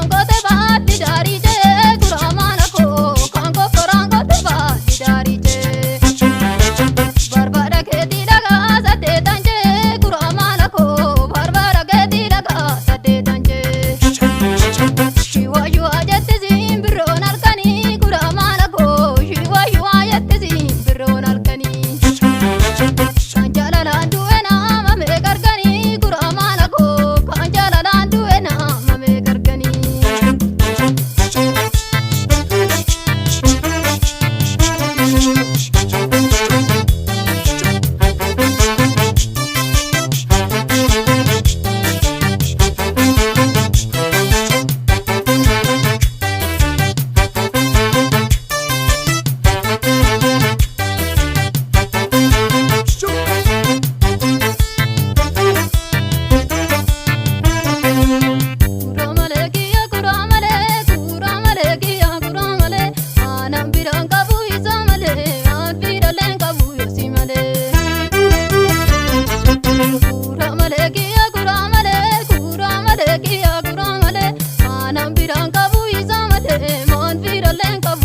Kan goote baatti daarii jee guraamaan koo kan kokkoraan goote baatti daarii jee. Barbaada keetii dhagaa saddeetan jee guraamaan koo barbaada keetii dhagaa saddeetan jee. Shiwa shiwa jetti simbirroon halkanii guraamaan koo shiwa shiwa jetti simbirroon halkanii. Kan jaalalaan du'e nama meeqa arganii guraamaan koo kan jaalalaan du'e nama meeqa arganii. Guramalee kiyya guramalee guramalee kiyya guramalee aanaan biraan qabu isa malee aan fiidhaleen qabu yoosi malee. Guramalee kiyya guramalee guramalee kiyya guramalee aanaan biraan qabu isa malee maan fiidhaleen qabu.